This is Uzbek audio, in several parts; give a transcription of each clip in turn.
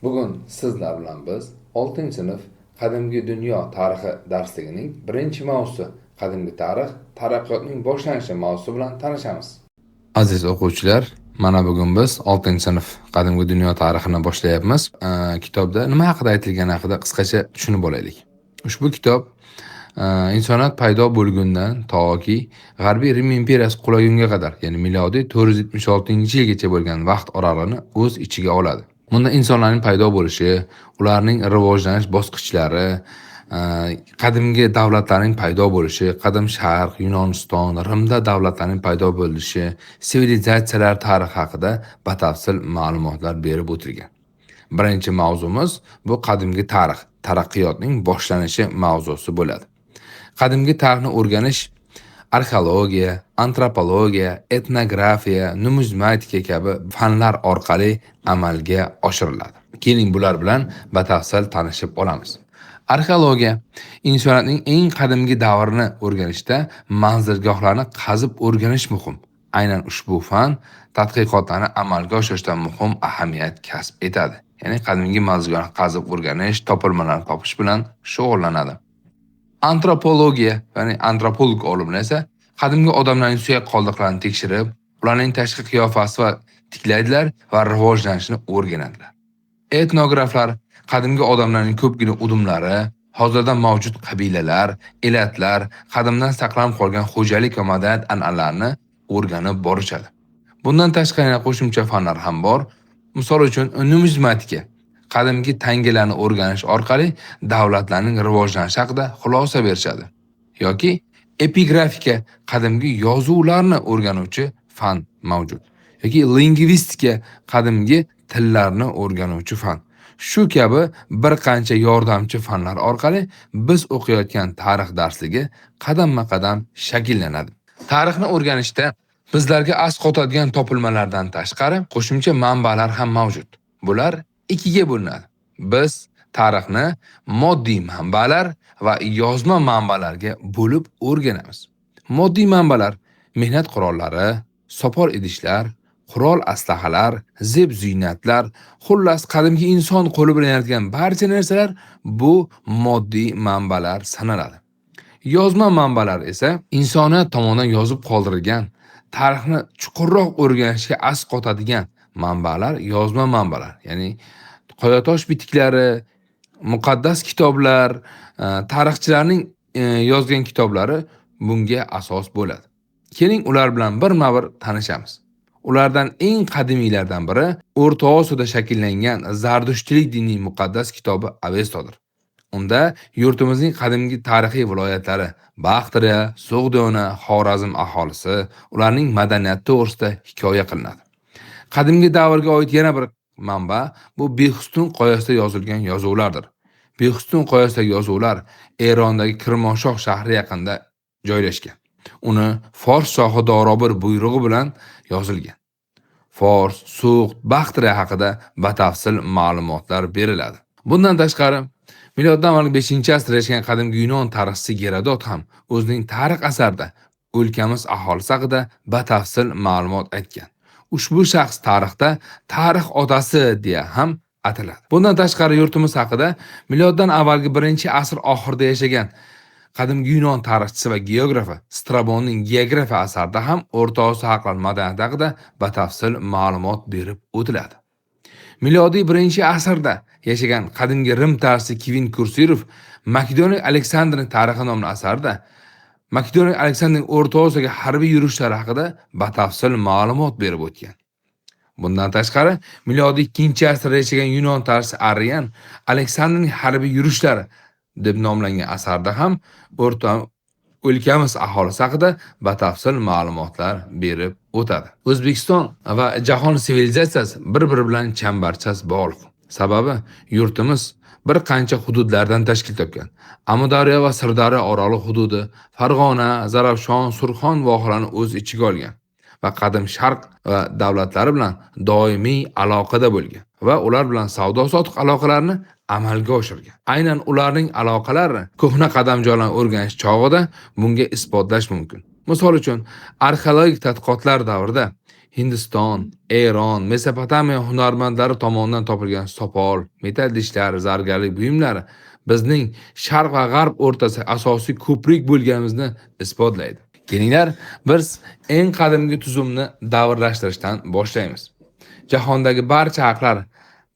Bugun sizlar bilan biz 6-sinf Qadimgi dunyo tarixi darsligining birinchi mavzusi Qadimgi tarix taraqqiyotning boshlanishi mavzusi bilan tanishamiz. Aziz o'quvchilar, mana bugun biz 6-sinf Qadimgi dunyo tarixini boshlayapmiz. Kitobda nima haqida aytilgani haqida qisqacha tushunib olaylik. Ushbu kitob insoniyat paydo bo'lgundan toki G'arbiy Rim imperiyasi qulagunga qadar, ya'ni milodiy 476-yilgacha bo'lgan vaqt oralig'ini o'z ichiga oladi. Bunda insonlarning paydo bo'lishi, ularning rivojlanish bosqichlari, qadimgi davlatlarning paydo bo'lishi, qadim Sharq, Yunoniston, Rimda davlatlarning paydo bo'lishi, sivilizatsiyalar tarixi haqida batafsil ma'lumotlar berib o'tilgan. Birinchi mavzumiz bu qadimgi tarix, taraqqiyotning boshlanishi mavzusi bo'ladi. Qadimgi tarixni o'rganish arxeologiya, antropologiya, etnografiya, numizmatika kabi fanlar orqali amalga oshiriladi. Keling, bular bilan batafsil tanishib olamiz. Arxeologiya insoniyatning eng qadimgi davrini o'rganishda manzilgohlarni qazib o'rganish muhim. Aynan ushbu fan tadqiqotlarni amalga oshirishda muhim ahamiyat kasb etadi. Ya'ni qadimgi manzilgohlarni qazib o'rganish, topilmalarni topish bilan shug'ullanadi. Antropologiya, ya'ni antropolog olimlar esa qadimgi odamlarning suyak qoldiqlarini tekshirib, ularning tashqi qiyofasi va tiklaydilar va rivojlanishini o'rganadilar. Etnograflar qadimgi odamlarning ko'pgina udumlari, hozirda mavjud qabilalar, elatlar, qadimdan saqlanib qolgan xo'jalik va madaniyat an'analarini o'rganib borishadi. Bundan tashqari yana qo'shimcha fanlar ham bor. Misol uchun, numizmatika qadimgi tangalarni o'rganish orqali davlatlarning rivojlanishi haqida xulosa berishadi. Yoki epigrafika qadimgi yozuvlarni o'rganuvchi fan mavjud. Yoki lingvistika qadimgi tillarni o'rganuvchi fan. Shu kabi bir qancha yordamchi fanlar orqali biz o'qiyotgan tarix darsligi qadamma-qadam shakllanadi. Tarixni o'rganishda bizlarga asqotadigan topilmalardan tashqari qo'shimcha manbalar ham mavjud. Bular ikkiga bo'linadi. Biz tarixni moddiy manbalar va yozma manbalarga bo'lib o'rganamiz. Moddiy manbalar mehnat qurollari, sopol idishlar, qurol aslahalar, zeb-ziynatlar, xullas qadimgi inson qo'li bilan yaratgan barcha narsalar bu moddiy manbalar sanaladi. Yozma manbalar esa insoniyat tomonidan yozib qoldirilgan, tarixni chuqurroq o'rganishga asqotadigan manbalar yozma manbalar, ya'ni qoyatosh bitiklari, muqaddas kitoblar, tarixchilarning yozgan kitoblari bunga asos bo'ladi. Keling, ular bilan birma-bir tanishamiz. Ulardan eng qadimiylardan biri O'rta Osiyoda shakllangan Zardushtlik dinining muqaddas kitobi Avestodir. Unda yurtimizning qadimgi tarixiy viloyatlari Baxtriya, So'g'diyona, Xorazm aholisi, ularning madaniyati to'g'risida hikoya qilinadi. Qadimgi davrga oid yana bir manba bu Behistun qoyasida yozilgan yozuvlardir. Behistun qoyasidagi yozuvlar Erondagi Kirmonshoh shahri yaqinida joylashgan. Uni Fors shohi Dorobir buyrug'i bilan yozilgan. Fors, So'g'd, Baxtriya haqida batafsil ma'lumotlar beriladi. Bundan tashqari, miloddan avval 5-asrda yashagan qadimgi Yunon tarixchisi Gerodot ham o'zining tarix asarida o'lkamiz aholisi haqida batafsil ma'lumot aytgan. Ushbu shaxs tarixda tarix otasi deya ham ataladi. Bundan tashqari yurtimiz haqida miloddan avvalgi 1-asr oxirida yashagan qadimgi Yunon tarixchisi va geografi Strabonning Geografiya asarida ham O'rta Osiyo xalqlari madaniyati haqida batafsil ma'lumot berib o'tiladi. Milodiy 1-asrda yashagan qadimgi Rim tarixchisi Kvint Kursirov Makedoniya Aleksandrning tarixi nomli asarida Makedoniya Aleksandrning O'rta Osiyoga harbiy yurishlari haqida batafsil ma'lumot berib o'tgan. Bundan tashqari, milodiy 2-asrda yashagan Yunon tarixchisi Arrian Aleksandrning harbiy yurishlari deb nomlangan asarda ham o'rta o'lkamiz aholisi haqida batafsil ma'lumotlar berib o'tadi. O'zbekiston va jahon sivilizatsiyasi bir-biri bilan chambarchas bog'liq. Sababi yurtimiz bir qancha hududlardan tashkil topgan. Amudaryo va Sirdaryo oroli hududi, Farg'ona, Zarafshon, Surxon vohalarini o'z ichiga olgan va qadim Sharq va davlatlari bilan doimiy aloqada bo'lgan va ular bilan savdo-sotiq aloqalarini amalga oshirgan. Aynan ularning aloqalari ko'hna qadamjolarni o'rganish chog'ida bunga isbotlash mumkin. Misol uchun, arxeologik tadqiqotlar davrida Hindiston, Eron, Mesopotamiya hunarmandlari tomonidan topilgan sopol, metal idishlar, zargarlik buyumlari bizning sharq va g'arb o'rtasida asosiy ko'prik bo'lganimizni isbotlaydi. Kelinglar, biz eng qadimgi tuzumni davrlashtirishdan boshlaymiz. Jahondagi barcha xalqlar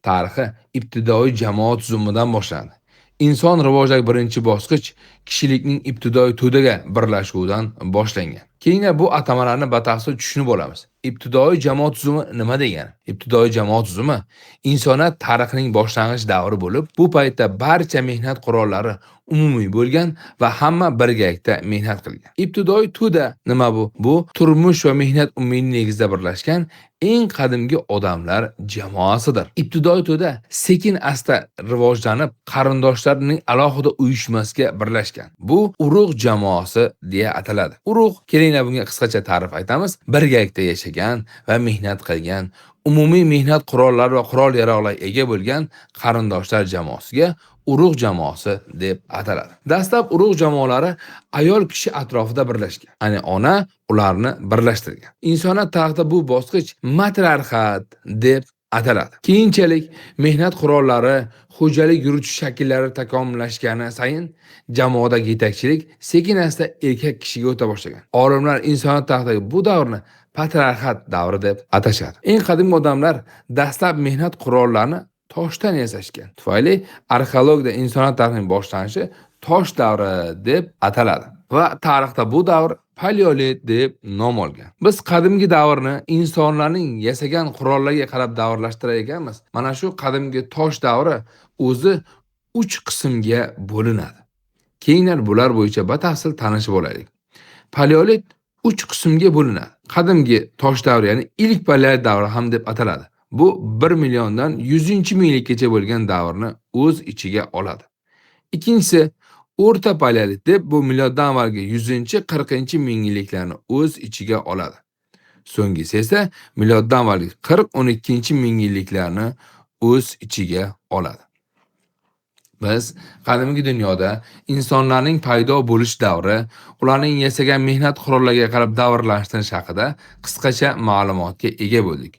tarixi ibtidoiy jamoa tuzumidan boshlandi. Inson rivojidagi birinchi bosqich kishilikning ibtidoiy to'daga birlashuvidan boshlangan. Kelinglar, bu atamalarni batafsil tushunib olamiz. Ibtidoiy jamoa tuzumi nima degani? Ibtidoiy jamoa tuzumi insoniyat tarixining boshlang'ich davri bo'lib, bu paytda barcha mehnat qurollari umumiy bo'lgan va hamma birgalikda mehnat qilgan. Ibtidoiy to'da nima bu? Bu turmush va mehnat umumiy negizda birlashgan eng qadimgi odamlar jamoasidir. Ibtidoiy to'da sekin asta rivojlanib, qarindoshlarning alohida uyushmasiga birlashgan. Bu urug' jamoasi deya ataladi. Urug', kelinglar bunga qisqacha ta'rif aytamiz. Birgalikda yashagan va mehnat qilgan, umumiy mehnat qurollari va qurol-yarog'larga ega bo'lgan qarindoshlar jamoasiga urug' jamoasi deb ataladi. Dastlab urug' jamoalari ayol kishi atrofida birlashgan. Ya'ni ona ularni birlashtirgan. Insoniyat tarixida bu bosqich matriarxat deb ataladi. Keyinchalik mehnat qurollari, xo'jalik yuritish shakllari takomillashgani sayin jamoadagi yetakchilik sekin-asta erkak kishiga o'ta boshlagan. Olimlar insoniyat tarixidagi bu davrni patriarxat davri deb atashadi. Eng qadimgi odamlar dastlab mehnat qurollarini toshdan yasashgan. Tufayli arxeologiyada insoniyat tarixining boshlanishi tosh davri deb ataladi va tarixda bu davr paleolit deb nom olgan. Biz qadimgi davrni insonlarning yasagan qurollarga qarab davrlashtirar ekanmiz. Mana shu qadimgi tosh davri o'zi 3 qismga bo'linadi. Keyinlar bular bo'yicha batafsil tanishib olaylik. Paleolit 3 qismga bo'linadi. Qadimgi tosh davri, ya'ni ilk paleolit davri ham deb ataladi. Bu 1 milliondan 100-minglikgacha bo'lgan davrni o'z ichiga oladi. Ikkinchisi o'rta paleolit deb bu miloddan avvalgi 100-40 mingyilliklarni o'z ichiga oladi. So'nggisi esa miloddan avvalgi 40-12 mingyilliklarni o'z ichiga oladi. Biz qadimgi dunyoda insonlarning paydo bo'lish davri, ularning yasagan mehnat qurollariga qarab davrlashtirish haqida qisqacha ma'lumotga ega bo'ldik.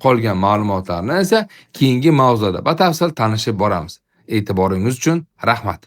Qolgan ma'lumotlarni esa keyingi mavzuda batafsil tanishib boramiz. E'tiboringiz uchun rahmat.